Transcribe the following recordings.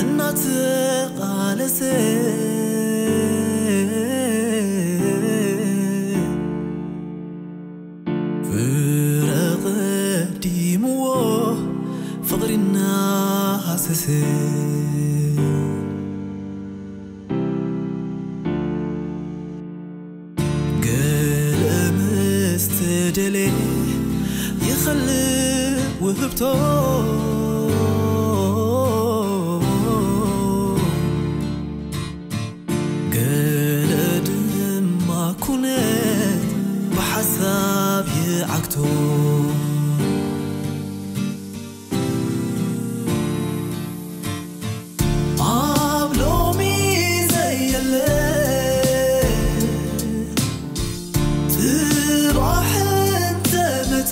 እናተቓለሰ ፍረ ቀዲምዎ ፍቕሪ እናሃሰሰ ገለ ምስ ተደልየ ይኸልእ ውህብቶ ገለ ድማ ኩነት ብሓሳብ ይዓግቶ ኣብ ሎሚ ዘየለ ጽባሕ እንተመጸ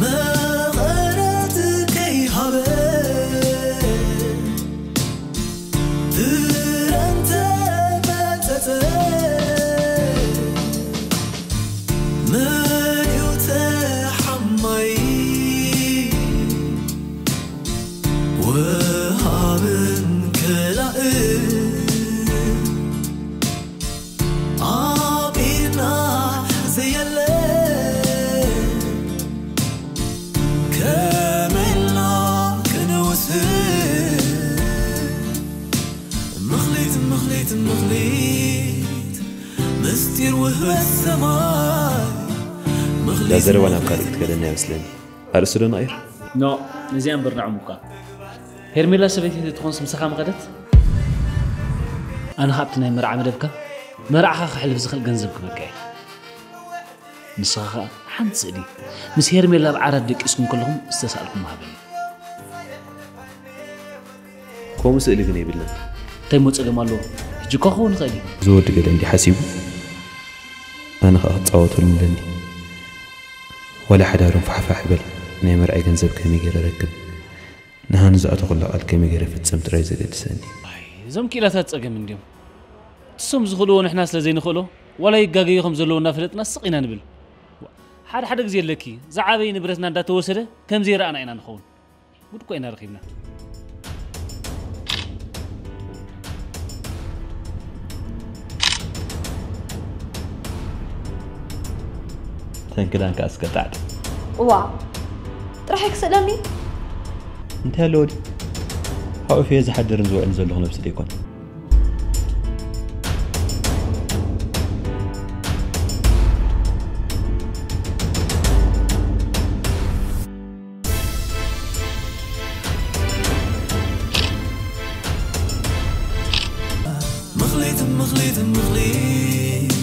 መቐረት ከይሃበ ፍረ እንተመጸጸ መን እዩ ተሓማይ ወሃብን ከላእን ኣብ ኢድና ዘየለ ከመይና ክንውስን ምኽሊት ምኽሊት ምኽሊት ምስጢር ውህበት ሰማይ እዛ ዘረባ ናብ ካልእ ክትከደና ይመስለኒ። ኣርእስቲ ዶ ንቐይር? ኖ፣ ነዚኣ እምበር ንዕሙካ። ሄርሜላ ሰበይቲ ትኾንስ ምሳኻ ምኸደት? ኣነ ካብቲ ናይ መርዓ መደብካ መርዓኻ ክሕልፍ ዝኽእል ገንዘብ ክበካ እየ። ንስኻ ኸኣ ሓንቲ ስእሊ ምስ ሄርሜላ ኣብ ዓራት ደቂስኩም ከለኹም ዝተሳእልኩም ሃበኒ። ከምኡ ስእሊ ግን የብልናን። እንታይ እሞ ጸገም ኣለዎ? ሕጂ እኳ ክኸውን ይኽእል እዩ። እዚ ወዲ ገለ እንዲዩ ሓሲቡ፣ ኣነ ኸኣ ክጻወተሉ ኣለኒ። ዋላ ሓዳሮም ፋሕፋሕ ይበል፣ ናይ መርዓይ ገንዘብ ከመይ ገይረ ረክብ፣ ንሃኒ ዘእተኹላ ቃል ከመይ ገይረ ፍጽም ጥራይ ዘገድሰኒ። ኣይ፣ እዞም ክኢላታት ጸገም እንድዮም። ንሶም ዝኽእልዎ ንሕና ስለ ዘይንኽእሎ፣ ዋላ ይጋገዩ ከም ዘለዉ እናፈለጥና ስቕ ኢና ንብል። ሓደ ሓደ ግዜ ኣለኪ፣ ዝዓበየ ንብረትና እንዳተወሰደ ከም ዘይረኣና ኢና ንኸውን። ጉድ እኮ ኢና ረኺብና። ተን ክዳንካ ኣስቀጣዕቲ። እዋ፣ ጥራሕ ክስእለኒ? እንታይ ኣለዎ ድዩ? ሓቑፈዮ ዝሓድርን ዝውዕልን ዘለኹ ነብሲ ዶ ኣይኮነን? ምኽሊት፣ ምኽሊት፣ ምኽሊት፣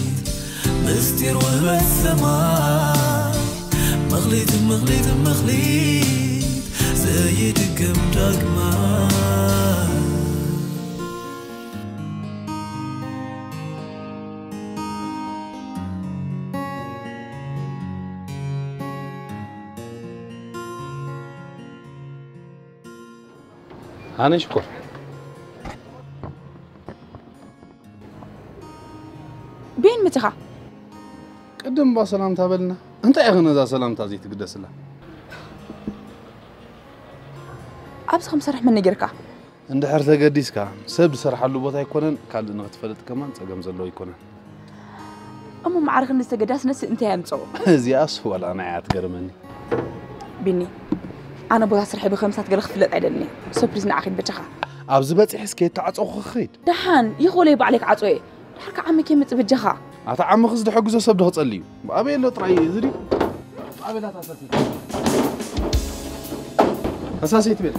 ምስጢር ውህበት ሰማይ። ምኽሊት፣ ምኽሊት፣ ምኽሊት፣ ዘይድገም ዳግማይ። ሃኒ ሽኮር። ቤን መጺኻ? ቅድም እባ ሰላምታ በልና። እንታይ ኢኺ ነዛ ሰላምታ ዘይትግደስላ? ኣብዚ ከም ሰርሕ መን ነጊርካ? እንድሕር ተገዲስካ፣ ሰብ ዝሰርሓሉ ቦታ ኣይኮነን፣ ካልእ ንኽትፈልጥ ከማን ጸገም ዘለዎ ኣይኮነን። እሞ ማዕረ ክንዲ ዝተገዳስነሲ እንታይ ኣምጽኦ? እዚኣስ ዋላ ንዓይ እያ ትገርመኒ። ቢኒ፣ ኣነ ቦታ ስርሐይ ብኸምሳት ገለ ክፍለጥ ኣይደልን እየ። ሶ ፕሊዝ ንዓኺድ በጃኻ። ኣብዚ በጺሐስ ከየተዓጸኹ ክኸይድ? ደሓን፣ ይኽእሎ እየ ባዕለይ ክዓጽዎ እየ። ድሓር ከዓ ዓመይ ከይመጽእ በጃኻ። ኣታ ዓመኽስ ዝሕግዞ ሰብ ዶ ክጸሊ እዩ? ኣበይ ኣሎ ጥራይ እዚ ድዩ? ኣበይ ኣታ ሳሰይቲ? ኣታ ሳሰይቲ በል።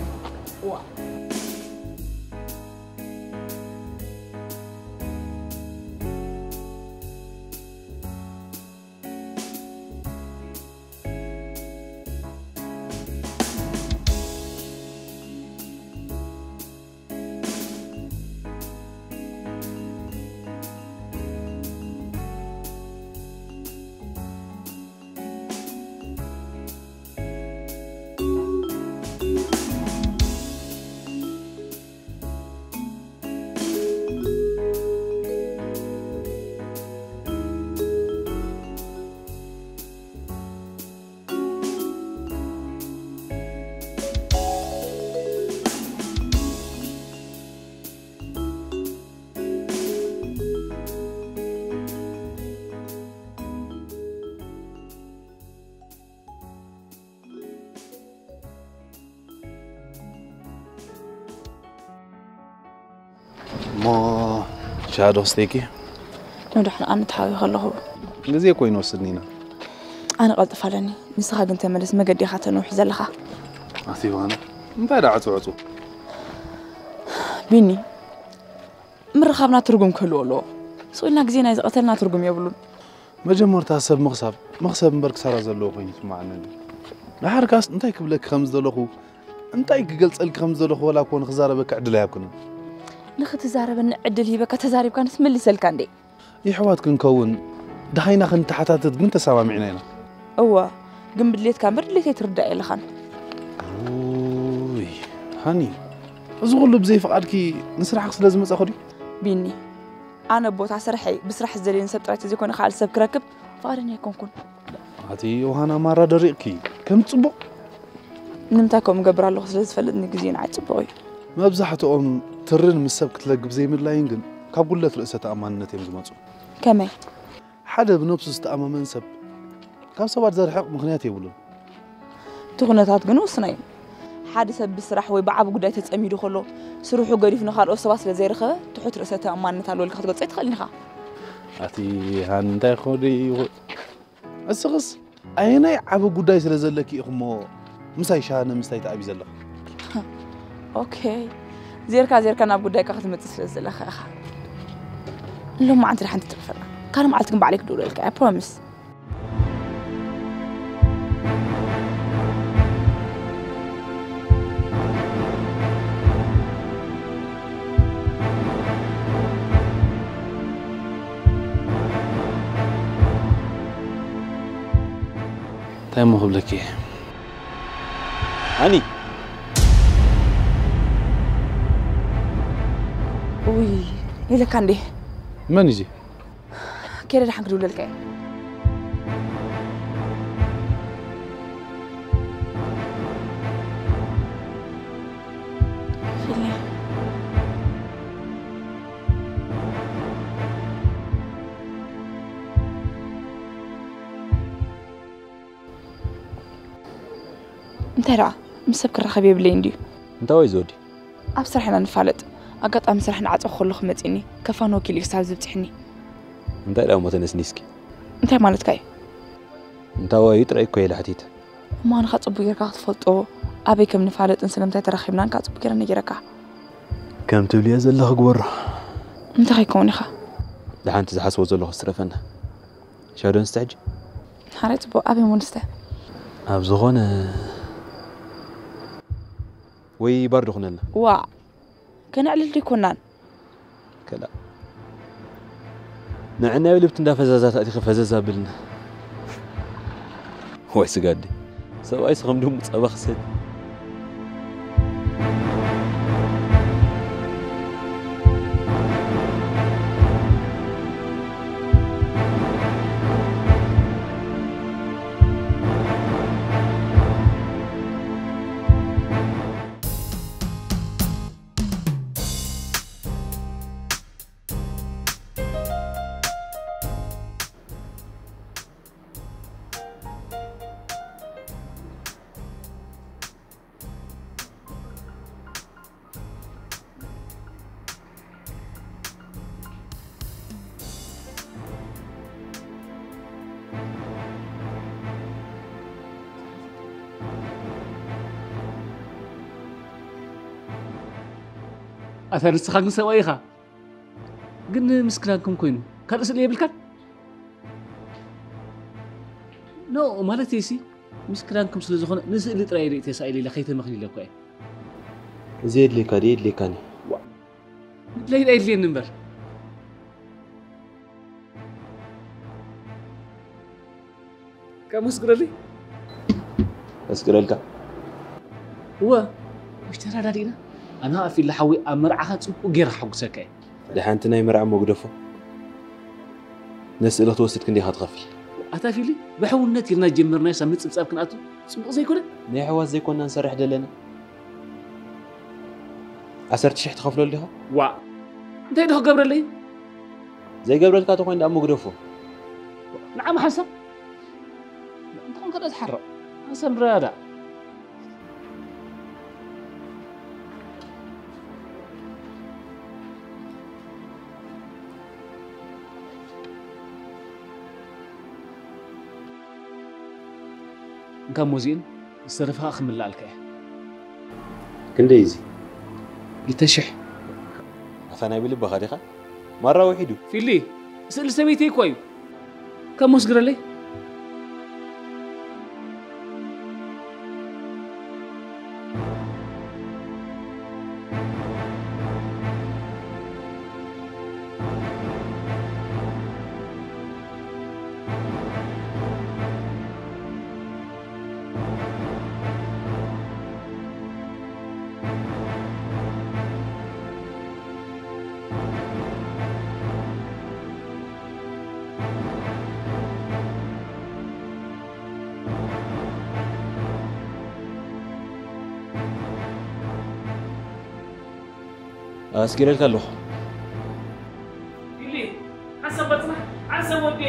እሞ ሻዶ ስቴኪ? ንድሕን ኣነ ተሓቢኸ ኣለኹ። ግዜ እኮ ይንወስድኒ ኢና። ኣነ ቀልጥፍ ኣለኒ። ንስኻ ግን ተመለስ፣ መገዲ ኢኻ ተነውሕ ዘለኻ። ኣቲ ዮሃና፣ እንታይ ደኣ ዕጹ ዕጹ? ቢኒ፣ ምርኻብና ትርጉም ክህልዎ ኣለዎ። ስቕ ኢልና ግዜና ዝቐተልና ትርጉም የብሉን። መጀመርታ ሰብ ምኽሳብ፣ መኽሰብ እምበር ክሳራ ዘለዎ ኮይኑ ይስምዓኒ ኣሎ። ደሓር ካስ እንታይ ክብለኪ ከም ዝደለኹ፣ እንታይ ክገልጸልኪ ከም ዝደለኹ ወላ እኮ ንኽዛረበኪ ዕድል ኣይሃብክንን። ንኽትዛረበኒ ዕድል ሂበካ ተዛሪብካ ንስ መሊሰልካ እንዴ? ይሕዋት ክንከውን፣ ደሃይና ክንተሓታተት ግን ተሰማሚዕና ኢና። እወ፣ ግን ብድሌትካ እምበር ድሌተይ ትርዳእ የለኻን። ውይ፣ ሃኒ፣ እዚ ኩሉ ብዘይ ፍቓድኪ ንስራሕኪ ስለ ዝመጻኹ ድዩ? ቢኒ፣ ኣነ ቦታ ስርሐይ ብስራሕ ዝደልየኒ ሰብ ጥራይ ተዘይኮነ ካልእ ሰብ ክረክብ ፍቓደኛ ኣይኮንኩን። ኣቲ ዮሃና ማራ ደሪቕኪ፣ ከም ጽቡቕ። ንምንታይ ከምኡ ገብር ኣለኹ ስለ ዝፈልጥኒ ግዜ ንዓይ ጽቡቕ እዩ። መብዛሕትኦም ትርን ምስ ሰብ ክትለግብ ዘይምድላይን ግን ካብ ጉድለት ርእሰ ተኣማንነት እዮም ዝመጹ። ከመይ? ሓደ ብነብሱ ዝተኣማመን ሰብ ካብ ሰባት ዘርሕቕ ምኽንያት የብሉን። እቲ ኩነታት ግን ውሱን እዩ። ሓደ ሰብ ብስራሕ ወይ ብዓቢ ጉዳይ ተጸሚዱ ከሎ፣ ስርሑ ገዲፉ ንኻልኦት ሰባት ስለ ዘይረኸበ፣ ትሑት ርእሰ ተኣማንነት ኣለዎ ኢልካ ክትገልጾ ኣይትኽእልን ኢኻ። ኣቲ ሃኒ እንታይ ክኸውዲ ይኹ-፣ እስኽስ ኣየናይ ዓቢ ጉዳይ ስለ ዘለኪ ኢኹሞ ምሳይ ሻሃነ ምስታይ ተኣቢ ዘለኺ? ኦኬ። ዜርካ ዜርካ ናብ ጉዳይካ ክትመጽእ ስለ ዘለኻ ኢኻ። ሎማዓንቲ ደሓን ትጥርፈና። ካልእ መዓልቲ ግን ባዕለይ ክድውለልካ እየ፣ ፕሮሚስ። እንታይ እሞ ክብለኪ እየ? ሃኒ! ውይ፣ ኢለካ እንዴ? መን እዩ እዚ? ከይደ ደሓን ክድውለልካ እየ። ፊሊ። እንታይ ደኣ? ምስ ሰብ ክራኸብ የብለይን ድዩ? እንታይ ወይ ዝወዲ? ኣብ ስራሕ ኢና ንፋለጥ። ኣጋጣሚ ስራሕ ንዓጸኹ ከለኹ መጺእኒ። ከፋን ወኪል እዩ ክሳብ ዝብጽሕኒ። እንታይ ደኣ እሞ ተነስኒስኪ? እንታይ ማለትካ እዩ? እንታይ ወይ ጥራይ እኮ እየ ልሓቲት። እሞ ኣነኻ ጽቡቅ ጌርካ ክትፈልጦ፣ ኣበይ ከም ንፋለጥን ስለምንታይ ተራኺብናን ከኣ ጽቡቅ ጌረ ነጊረካ። ከም ትብልዮ ዘለኺ ግበሮ። እንታይ ከይከውን ኢኻ? ደሓንቲ ዝሓስቦ ዘለኹ ዝትረፈና። ሻዶን ስተ ሕጂ? ሓራይ ጽቡቅ፣ ኣበይ እሞ ንስተ? ኣብ ዝኾነ ወይ ባር ዶ ኩነልና? ዋእ፣ ከነዕልል ዶ ኣይኮናን? ከላ ንዕናዮ ልብቲ እንዳ ፈዛዛት ኣቲኺ ፈዘዝ ኣብልና። ወይ ስጋዲ፣ ሰብኣይስ ከም ድሙ ጸባ ክሰቲ። ኣታ ንስኻ ግን ሰብኣይ ኢኻ። ግን ምስ ክዳንኩም ኮይኑ ካልእ ስእሊ የብልካን? ኖ፣ ማለተይሲ ምስ ክዳንኩም ስለ ዝኾነ ንስእሊ ጥራይ ርኢ ተሳኢለ ኢለ ከይተመኽኒ ኢለ እኮ እየ። እዚ የድልየካ ድዩ? የድልየካኒ። ዋ፣ ምድላይ ዳ የድልየኒ እምበር። ከም መስግረለይ? መስግረልካ? እወ፣ ምሽ ተረዳዲእና። ኣነ ኸኣ ፊላ ሓወይ ኣብ መርዓኻ ጽቡቕ ገይረ ከሐጉሰካ እየ። ደሓንቲ ናይ መርዓ መጉደፎ ነስእሊ ክትወስድ ክንደይ ኢኻ ትኸፍል? ኣታ ፊሊ፣ ብሕውነት ኢልና ጀመርናዮስ ኣብ ምጽብጻብ ክንኣቱ ጽቡቕ ዘይኮነ? ናይ ኣሕዋት ዘይኮና ንሰርሕ ደለና? ዓሰርተ ሽሕ ትኸፍለሉ ዲኻ? ዋእ! እንታይ ዶ ክገብረለይ? ዘይገብረልካ ተኾይኑ ደኣ መጉደፎ። ንዓም ሓንሳብ እንተኾንካ ደኣ ትሓርቕ። ሓንሳብ ንረዳዳእ። ካብ ሞዚእን ዝተረፈ ከዓ ክምልኣልካ እየ። ክንደይ እዚ? ክልተ ሽሕ። ኣታ ናይ ብልብኻ ዲኻ? ማራ ውሒዱ። ፊሊ፣ ስእሊ ሰበይተይ እኮ እዩ። ካብ ሞስ ግረለይ። ኣስጊረልካ ኣለኹ። ፊሊ፣ ሓንሳብ በጽናሕ፣ ሓንሳብ ወዴ።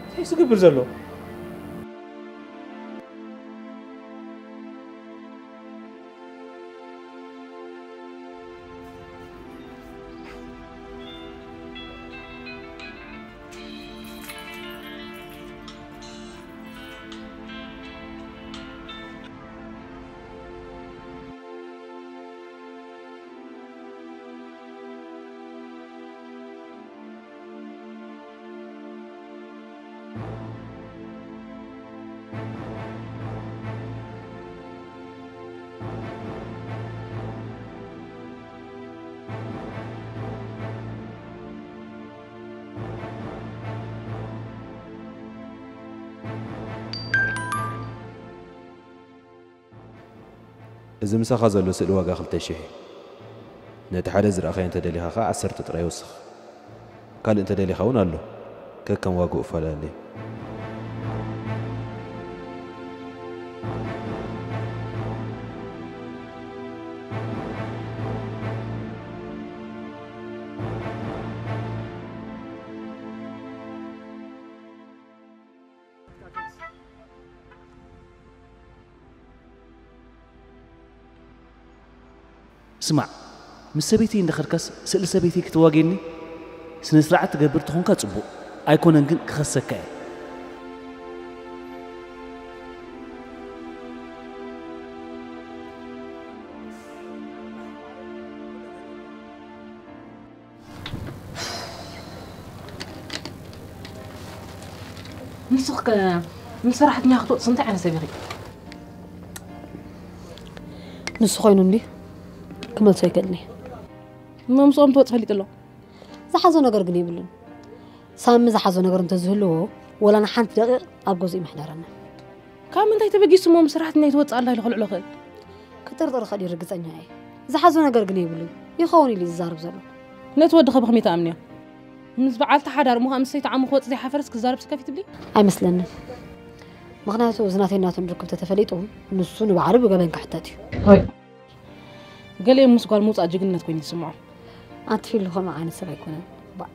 እንታይ ዝገብር ዘሎ? እዚ ምሳኻ ዘሎ ስእሊ ዋጋ ክልተ ሽሕ እዩ። ነቲ ሓደ ዝረኣኻዮ እንተደሊኻ ኸኣ ዓሰርተ ጥራይ ወስኽ። ካልእ እንተደሊኻ እውን ኣሎ። ከከም ዋግኡ እፈላለ እዩ። ስማዕ፣ ምስ ሰበይተይ እንዳኸድካስ ስእሊ ሰበይተይ ክትዋግየኒ? ስነ ስርዓት ትገብር ተኾንካ ጽቡቕ፣ ኣይኮነን ግን ክኸሰካ እየ። ንስኽ ከ ምስ ሰራሕተኛ ክትወፅስ እንታይ ዓይነት ሰብ ኢኺ? ንሱ ኮይኑ እንዲ ክመልሶ ኣይክእልን እየ። እሞ ምስኦም ትወፅ ፈሊጡ ኣሎ? ዝሓዞ ነገር ግን የብሉን። ሳሚ ዝሓዞ ነገር እንተዝህልዎ ወላ ንሓንቲ ደቂቕ ኣብ ገዝኡ ይምሕደረና። ካብ ምንታይ ተበጊሱ እሞ ምስ ሰራሕተኛ ይትወፅእ ኣላ ኢሉ ክልዕሎ ክእል? ክጥርጥር ኸዲ ርግፀኛ እየ። ዝሓዞ ነገር ግን የብሉን። ይኸውን ኢሉ እዩ ዝዛረብ ዘሎ። ነቲ ወዲ ኸ ብኸመይ ትኣምንዮ? ምስ በዓልቲ ሓዳር እሞ ምስ ሰይቲ ዓሙ ክወፅእ ዘይሓፈረስ ክዛረብ ስከፍ ይትብሊ? ኣይመስለንን። ምኽንያቱ እዚ ናተይ ናቱን ርክብ ተተፈሊጡ ንሱ ንባዕሉ ብገበን ክሕተት እዩ። ገሊኦም ምስ ጓል ምውፃእ ጅግንነት ኮይኑ ይስምዖም። ኣንቲ ፊሉ ከምኡ ዓይነት ሰብ ኣይኮነን። ባእ፣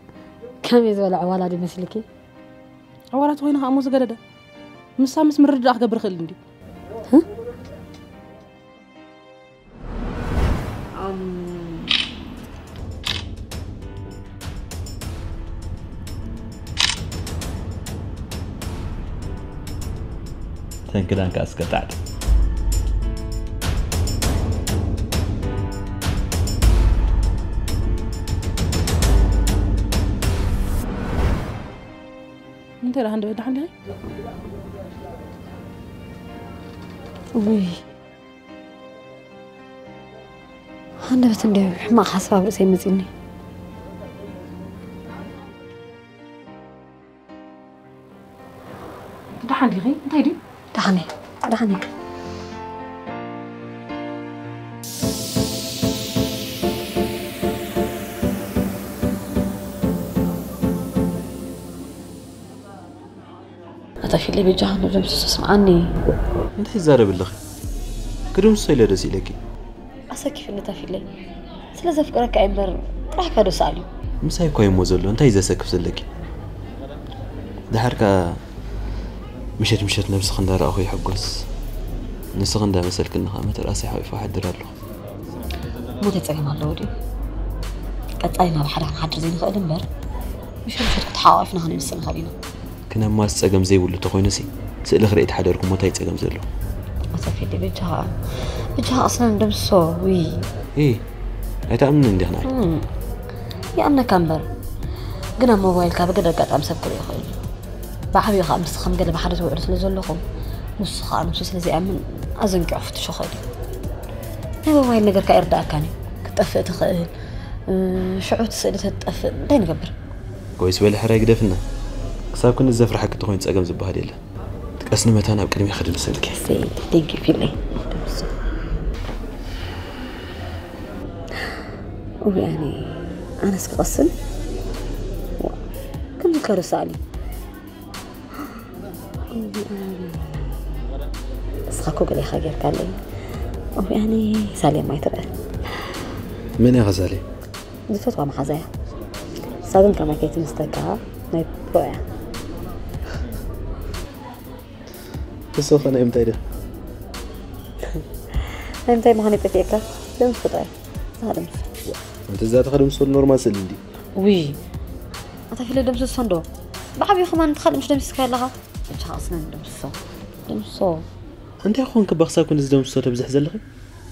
ከመይ ዝበለ ዕዋላ ድዩ መስልኪ? ዕዋላ ተኮይኑ ከዓ እሞ ዝገደደ። ምሳ ምስ ምርድዳእ ክገብር ይኽእል እንድዩ። ተን ክዳንካ ኣስቀጣዕጥ። እንታይ ደኣ ሃንደበት ደሓን ዲኻ? ውይ፣ ሃንደበት እንድዩ ሕማቕ ሓሳብ ኣብ ርእሰይ መጺኒ። ደሓን ዲኺ? እንታይ ድዩ? ደሓን እየ፣ ደሓን እየ። ኣታ ፊሊ በጃኻ ንደምስሶ ስምዓኒ። እንታይ ትዛረቢ ኣለኺ? ክድምስሶ ኢለ ደስ ኢለኪ። ኣሰኪፍኒ ተፊለይ። ስለ ዘፍቅረካ እምበር ጥራሕ ከዶ ሰኣል እዩ። ምሳይ እኳ እዩሞ ዘሎ፣ እንታይ እዩ ዘሰክፍ ዘለኪ? ድሓር ከኣ ምሸት ምሸት ነብስኺ እንዳረኣኹ ይሕጎስ። ንስኺ እንዳመሰልክኒ ከኣ መተርኣሰይ ሓቂፈ እሓድር ኣለኹ። ሞት ጸገም ኣለዎ ድዩ? ቀጻሊ ናብ ሓደ ክንሓድር ዘይንኽእል እምበር፣ ምሸት ምሸት ክትሓቋፊና ክንምስል ንኽእል ኢና። ክነማስ ጸገም ዘይብሉ ተኾይኑሲ፣ ስእሊ ክርኢ ተሓደርኩ እሞ እንታይ ጸገም ዘለዎ? ኣቶ ፊሊ፣ ብጃኻ ብጃኻ ኣስለን ደምስሶ። ውይ። ኢ ኣይትኣምንን እንዲኽ ንዓይ? እም፣ ይኣምነካ እምበር፣ ግን ኣብ ሞባይልካ ብገለ ኣጋጣሚ ሰብ ክርኢ ይኽእል እዩ። ብዓብዩ ከዓ ምስ ከም ገለ ብሓደ ትውዕሉ ስለ ዘለኹም፣ ንሱ ከዓ ንሱ ስለ ዘይኣምን ኣዘንጊዑ ክፍትሾ ይኽእል እዩ። ናይ ሞባይል ነገርካ ኣይርድኣካን እዩ። ክትጠፍእ ትኽእል፣ እ፣ ሽዑ እቲ ስእሊ ተትጠፍእ እንታይ ንገብር? ጎይስ በሊ ሕራይ ግደፍና። ክሳብ ክንዲ ዘፍርሓኪ ተኾይኑ ጸገም ዝበሃል የለን። ትቀስኒ መታን ኣብ ቅድሚ ክድምሰልኪ። ሴ፣ ቴንክ ዩ ፊለይ። ውይ ኣነ ኣነስ ክቐስን ከምዚ ከርሳእሊ እስኻ እኮ ገሌኻ ጌርካ ኣለይ። ውይ ኣነ ሳሌም ኣይትረአ። መን እያ ኸሳሌ? ዝፈትዋ መሓዛ እያ። እሳ ግን ከማይ ከይትምስተካ ናይ ፕሮ እያ። እሱ ኸ ናይ ምንታይ ድያ? ናይ ምንታይ ምዃን ይጠፍኤካ? ደምስሶ ጥራይ። እዛ ደምስሶ። ኣንቲ እዛ ተኸደምሶ ኖርማል ስእሊ እንዲ። ውይ ኣታ ፊለ ደምስሶ እንዶ። ብዓብዩ ከማን እንተ ካልእ ምሽ ደምሲስካ ኣለኻ። ብቻ ኣስነን ደምስሶ። ደምስሶ። እንታይ ኮንክ በኽሳብ ክንዲ ዝደምስሶ ተብዝሕ ዘለኺ?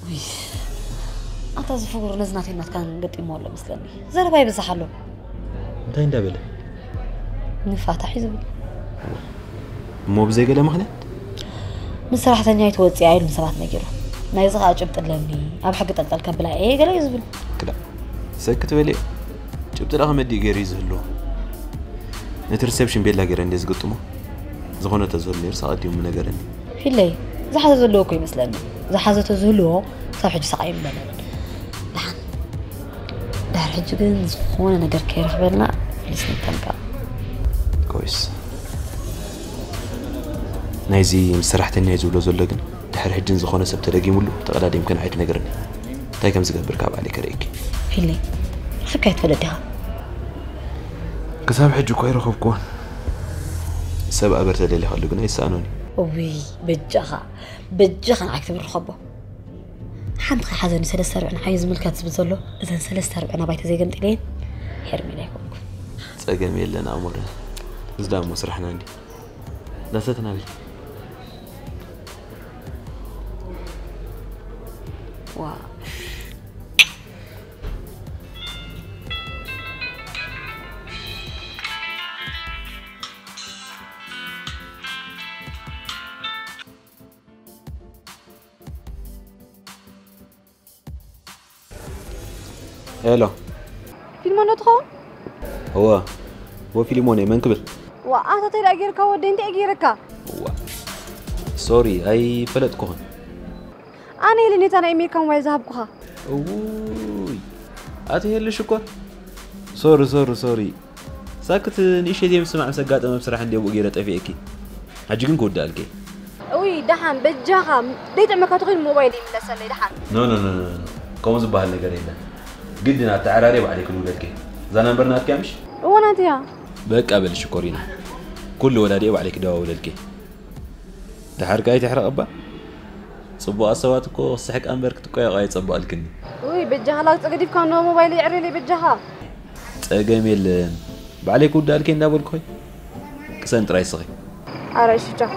ውይ ኣታ ዝፍጉር ነዚ ናተይ ናትካን ገጢሞ ኣሎ መስለኒ። ዘረባ ይብዛሕ ኣሎ። እንታይ እንዳበለ? ንፋታሕ እዩ ዝብል። እሞ ብዘይ ገለ ምኽንያት? ምስ ሰራሕተኛ ይትወፅእ ኢሉ ንሰባት ነጊሩ። ናይዚ ከዓ ጭብጢ ኣለኒ፣ ኣብ ሕጊ ጠልጠል ከብላ እየ ገለ እዩ ዝብል። ክላ ሰክት በልዮ። ጭብጢ ዳ ከመዲኡ ገይሩ እዩ ዝህልዎ? ነቲ ሪሰፕሽን ቤላ ገይረ እንደ ዝግጥሞ ዝኾነ ተዝህሉ ነይሩ ኣቐዲሙ ምነገረኒ። ፊለይ ዝሓዘ ዘለዎ እኮ ይመስለኒ። ዝሓዘ ተዝህልዎ ክሳብ ሕጂ ሰቕ ኣይምበለን። ደሓን ድሕሪ ሕጂ ግን ዝኾነ ነገር ከይረኽበልና ፕሊስ ንጠንቀቕ። ኮይስ ናይዚ ምስ ሰራሕተኛ እዩ ዝብሎ ዘሎ ግን ድሕሪ ሕጂ ንዝኾነ ሰብ ተደጊሙሉ ተቐዳዲምኪ ንዓይ ትነግርኒ። እንታይ ከም ዝገብር ካብ ባዕለይ ከርእየኪ። ፊለይ ረኺብካዮ ትፈልጥ ዲኻ? ክሳብ ሕጂ እኮ ኣይረኸብኩዎን። ሰብ ኣበር ተደሊኻሉ ግን ኣይሰኣኖን እዩ። እውይ በጃኻ በጃኻ ንዓይ ክትብል ርኸቦ። ሓንቲ ከይሓዘኒ ሰለስተ ርብዒ ንዓይ ዝምልከት ዝብል ዘሎ እዘን ሰለስተ ርብዒ ናባይ ተዘይገምጢለየን ሄርሜላ ኣይኮንኩን። ጸገም የለን ኣሞረ። እዚ ዳሞ ስራሕና እንዲ ዳሰትና ብል ዋ ሄሎ ፊልሞን ዶ ትኸውን? እወ እወ ፊልሞን እየ መን ክብል? ዋ ኣታ እንታይ ደኣ ጌርካ ወደይ እንታይ ገይረካ? ዋ ሶሪ ኣይፈለጥኩኽን። ኣነ ኢለ ነታ ናይ ኣሜሪካ ሞባይል ዝሃብኩኻ። እውይ ኣቲ ሄሉ ሽኮር ሶሪ ሶሪ ሶሪ ሳክት ንእሽተይ ዘይምስማዕ ምስ ኣጋጠመ ኣብ ስራሕ እንድየ ብኡ ገይረ ጠፊኤኪ። ሕጂ ግን ክውድኣልኪ እየ። እውይ ደሓን በጃኻ ደይጥዕመካ ተኾይኑ ሞባይል ይምለሰለይ ደሓን። ኖ ኖ ኖ ኖ ከምኡ ዝበሃል ነገር የለን። ግድን ኣተዓራርየ ባዕለይ ክድውለልኪ እየ። እዛ ናምበር ናትኪ እያ ምሽ? እወ ናተይ እያ። በቃ በሊ ሽኮሪና ኩሉ ወዳዲኤ ባዕለይ ክደዋውለልኪ እየ። ደሓር ከኣ ኣይትሕረቕ እባ። ጽቡቓት ሰባት እኮ ክትስሕቃ እምበር ክትቆየቋ የጸብቐልክን እዩ። ውይ በጃኻ ላግጺ ገዲፍካ እንሆ ሞባይለይ የዕርየለይ በጃኻ። ጸገም የለን ባዕለይ ክውድኣልኪ እየ እንዳበልኩኺ። ቅሰን ጥራይ እስኺ። ኣረ እሺ ቻው።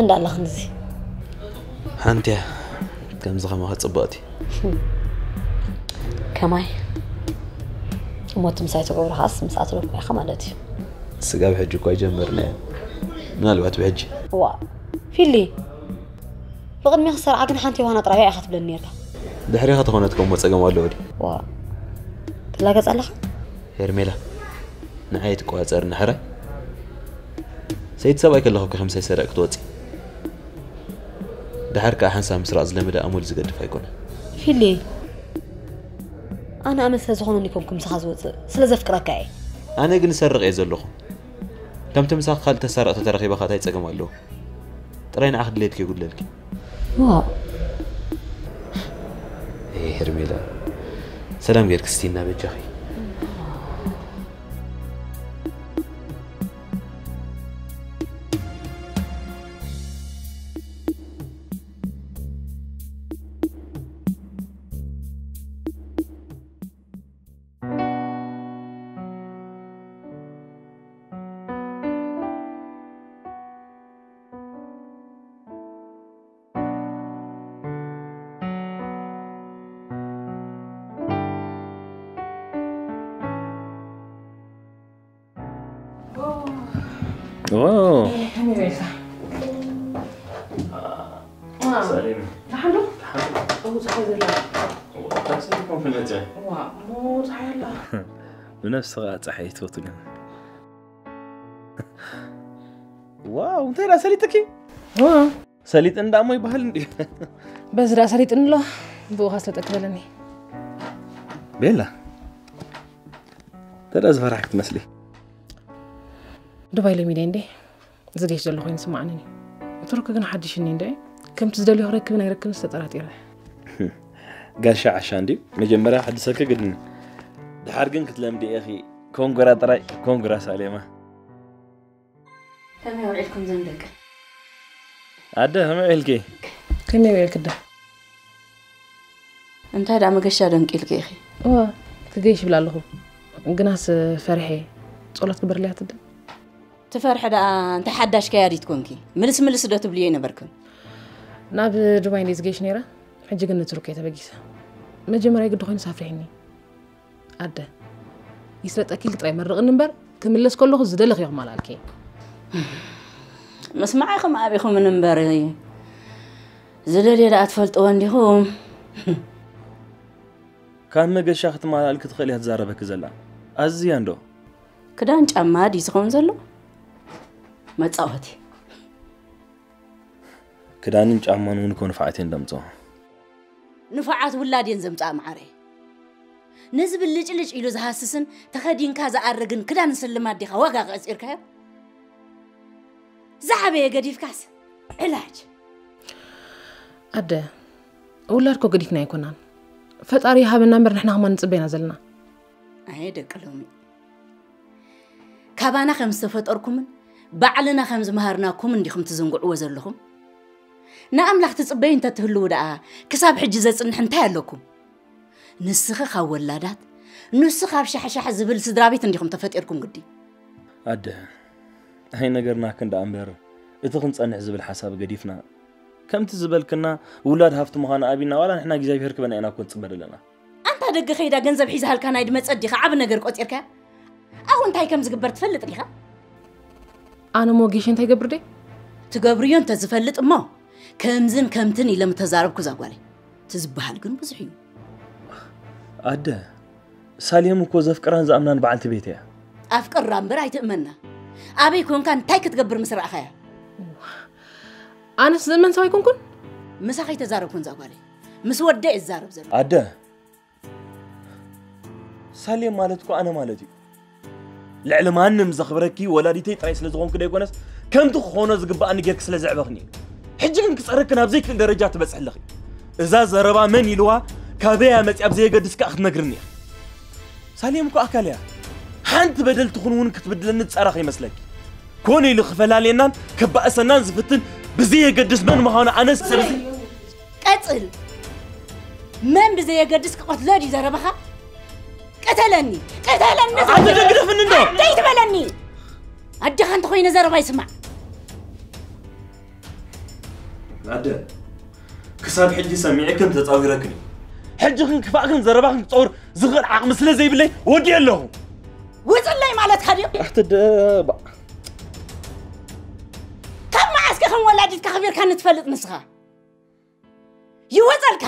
እንዳ ኣለኽን እዚ ሓንቲ እያ ከምዚ ከማኻ ጽብቕቲ። ከማይ እሞ እቲ ምሳይ ትገብሮ ከዓስ ምስ ኣትረፍኩ ኢኻ ማለት እዩ። ስጋብ ሕጂ እኳ ኣይጀመርናዮ። ምናልባት ብሕጂ። ዋ ፊሊ ብቕድሚ ክሰርዓ ግን ሓንቲ ዮሃና ጥራይ እያ ኢኻ ትብለኒ ነርካ። ድሕሪኻ ተኾነት ከምሞ ጸገም ኣለዎ ድዩ? ዋ ትላገጽ ኣለኻ? ሄርሜላ ንዓይ ትቆጻጸርኒ ሕራይ። ሰይቲ ሰብኣይ ከለኹ እኮ ከምሳይ ሰረቕ ክትወጺ። ድሓር ከኣ ሓንሳብ ምስራቕ ዝለመደ ኣመሉ ዝገድፍ ኣይኮነን። ፊሊ፣ ኣነ ኣመል ስለ ዝኾነኒ ኮንኩ ምሳኻ ዝወፅእ፣ ስለ ዘፍቅረካ እየ። ኣነ ግን ሰርቕ እየ ዘለኹ። ከምቲ ምሳኺ ካልእ ተሳረቕ ተተረኺበ ኸኣ እንታይ ጸገም ኣለዎ? ጥራይ ንዓኺ ድሌትኪ የጉድለልኪ። ዋእ። ኤይ ሄርሜላ፣ ሰላም ጌርኪ ስቲና በጃኺ። ዋው። ብነፍሲ ከዓ ፀሓይ ትፈቱ ግን ዋው እንታይ ዳ ሰሊጥኪ ሰሊጥ እንዳሞ ይበሃል እንዲ በዚ ዳ ሰሊጥ እንሎ ብኡኻ ስለጠቅበለኒ ቤላ ተዳ ዝፈራሕ ክትመስሊ ዱባይ ለሚደ እንዴ ዝገሽ ዘሎ ኮይኑ ስማዕንኒ ቱርክ ግን ሓድሽኒ እንደ ከምቲ ዝደልዮ ክረክብን ኣይረክብን ዝተጠራጢረ ጋሻ ዓሻ እንዲ መጀመርያ ክሕድሰኪ ግድን ድሓር ግን ክትለምዲ ኢኺ ኮንግራ ጥራይ ኮንግራ ሳሌማ ከመይ ውዒልኩም ዘን ደቂ ኣደ ከመይ ውዒልኪ ከመይ ውዒልኪ ኣደ እንታይ ደኣ መገሻ ደንቂልኪ ኢኺ እዋ ክገይሽ ይብል ኣለኹ ግናስ ፈሪሐ ጸሎት ግበርልያ ትደ ትፈርሒ ደኣ እንታይ ሓዳሽ ከያዲት ኮንኪ ምልስ ምልስ ዶ ትብልዮ ይነበርክን ናብ ዱባይ እንደ ዝገይሽ ነይረ ሕጂ ግን ንትሩክ እየ ተበጊሰ መጀመርያ ግዲ ኮይኑ ሳፍሪሕኒ ኣደ ይስለጠኪ ኢልኪ ጥራይ መርቕኒ እምበር ክምለስ ከለኹ ዝደለኽዮ ክመላልኪ ምስማዓኹም ኣቢኹምን እምበር ዝደልዮ ደኣ ትፈልጥዎ እንዲኹም ካብ መገሻ ክትመላልኪ ትኽእል እያ ትዛረበኪ ዘላ ኣዝያ እንዶ ክዳን ጫማ ድዩ ዝኸውን ዘሎ መጻወቲ ክዳንን ጫማን እውን እኮ ንፍዓት እየን ዘምፅኦ። ንፉዓት ውላድ እየን ዘምፅኣ መዓረይ። ነዚ ብልጭልጭ ኢሉ ዝሃስስን ተኸዲንካ ዝኣርግን ክዳን ስልማት ዲኻ ዋጋ ቀፂርካዮ? ዝዓበየ ገዲፍካስ ዕላጅ። ኣደ ውላድ ኮ ገዲፍና ኣይኮናን። ፈጣሪ ይሃበና እምበር ንሕና ከማን ንፅበ ኢና ዘለና። ኣየ ደቂ ሎሚ። ካባና ከም ዝተፈጠርኩምን ባዕልና ከም ዝመሃርናኩምን ዲኹም ትዝንግዕዎ ዘለኹም? ንኣምላኽ ትጽበዩ እንተትህልዉ ደኣ ክሳብ ሕጂ ዘጽንሕ እንታይ ኣለኩም? ንስኺ ካብ ወላዳት ንሱ ካብ ሻሕሻሕ ዝብል ስድራ ቤት እንዲኹም ተፈጢርኩም ግዲ። ኣደ፣ ኣይነገርናክን ደኣ እምበር እቲ ክንጸንሕ ዝብል ሓሳብ ገዲፍና ከምቲ ዝበልክና ውላድ ሃፍቲ ምዃኑ ኣቢና ዋላ ንሕና እግዚኣብሄር ክበና ኢና እኮ ንጽበ ዘለና። ኣንታ ደገ ከይዳ ገንዘብ ሒዛሃልካ ናይ ድመጸ ዲኻ ዓቢ ነገር ቆጺርካያ? ኣብኡ እንታይ ከም ዝግበር ትፈልጥ ዲኻ? ኣነ ሞጌሽ እንታይ ገብር ደይ? ትገብርዮ እንተ ዝፈልጥ እሞ ከምዝን ከምትን ኢለ ምተዛረብኩ እዛ ጓለይ። እቲ ዝበሃል ግን ብዙሕ እዩ። ኣደ፣ ሳሌም እኮ ዘፍቅራን ዝኣምናን በዓልቲ ቤት እያ። ኣፍቅራ እምበር ኣይትእመና። ኣበይ ኮንካ እንታይ ክትገብር ምስ ረኣኻያ? ኣነስ ዝእመን ሰብ ኣይኮንኩን። ምሳኺ ኣይተዛረብኩን እዛ ጓለይ። ምስ ወደ እየ ዝዛረብ ዘሎ። ኣደ፣ ሳሌም ማለት እኮ ኣነ ማለት እዩ። ልዕሊ ማንም ዘኽብረኪ ወላዲተይ ጥራይ ስለ ዝኾንኩ ደይኮነስ ከምቲ ክኾኖ ዝግብኣኒ ጌርኪ ስለ ዘዕበኽኒ እዩ። ሕጂ ግን ክጸረኪ ናብ ዘይክእል ደረጃ ትበጽሒ ኣለኺ። እዛ ዘረባ መን ኢልዋ ካበይ እያ መጺኣ ብዘየገድስ ከኣ ክትነግርኒ ኢኺ። ሳሌም እኮ ኣካል እያ። ሓንቲ በደል ትኹን እውን ክትብድለኒ ዝጸራ ከይመስለኪ። ኮነ ኢሉ ክፈላልየናን ከባእሰናን ዝፍትን ብዘየገድስ መን ምዃኑ ኣነስ ሰብዚ ቀጽል። መን ብዘየገድስ ክቐትሎ ድዩ ዘረባኻ? ቅተለኒ፣ ቅተለኒ ኣደ፣ ግደፍኒ እንዶ። ደይ ትበለኒ። ኣደኻ እንተኾይነ ዘረባ ይስማዕ። ኣደ፣ ክሳብ ሕጂ ሰሚዐክን ተጻዊረክን እዩ። ሕጂ ክን ክፋእክን ዘረባኽን ክጸውር ዝኽእል ዓቕሚ ስለ ዘይብለይ ወዲኤ ኣለኹ። ውጽለይ ማለትካ ድዩ? ኣቲ ደ፣ ባ። ካብ መዓስከ ከም ወላዲትካ ኣኽቢርካኒ ትፈልጥ ንስኻ? ይወጸልካ።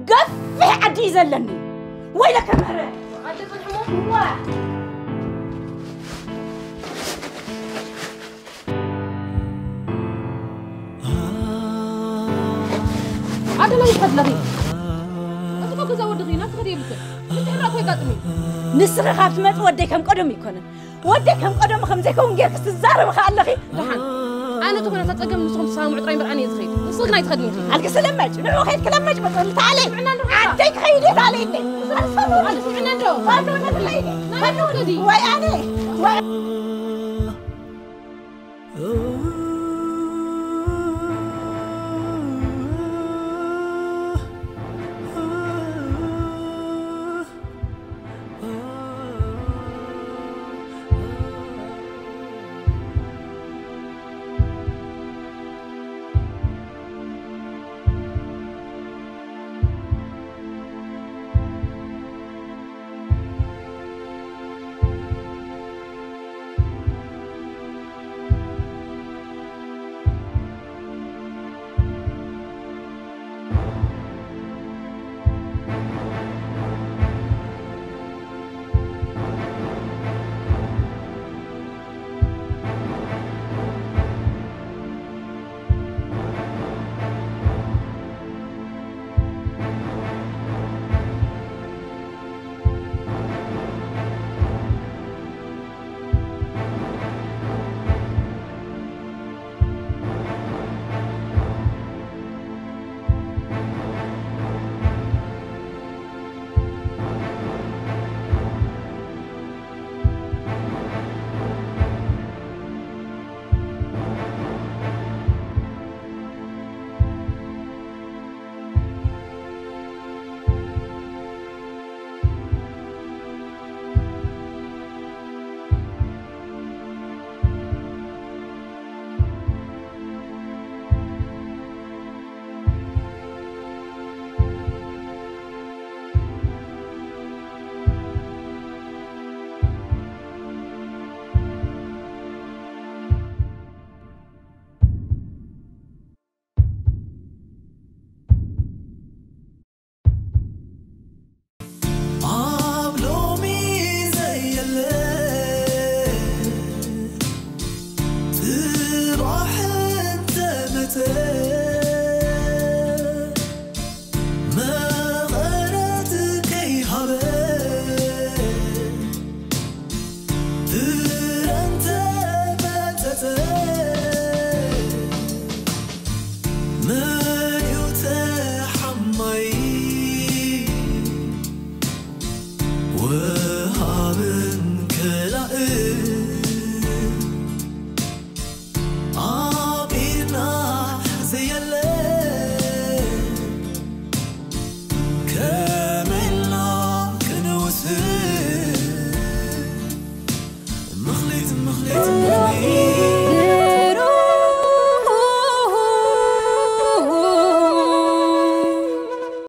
ገፊሕ ዓዲ እዩ ዘለኒ። ወይለከ መረ። ዓዲ ጽንሕሞ። ዋ። ከመይ ይኸድለኺ? እቲ እኮ ገዛ ወድኺ ናብቲ ከደ የብልክን። ምትሕራቕ ከየጋጥም እዩ። ንስኺ ካብ ትመፂ ወደይ ከም ቀደሙ ኣይኮነን። ወደይ ከም ቀደሙ ከም ዘይከውን ጌርክስ ትዛረቢ ከኣ ኣለኺ። ደሓን። ኣነ ዝኾነ ተፀገም ንስኹም ትሰማምዑ ጥራይ እምበር ኣነ እየ ዝኸይድ። ንስኺ ግን ኣይትኸድን ኢኺ። ኣልክሲ ለመጭ፣ ንዑ ኸይድኪ ለመጭ መፅእ፣ ታለይ። ጥዕና እንዶ ሓራ። ዓደይ ክኸይድ እየ ታለይ እንደ። ኣልክሲ ጥዕና እንዶ። ኣዶ ነፍለይ። ናይ ኣዶ ወለዲ። ወይ ኣነ። ወይ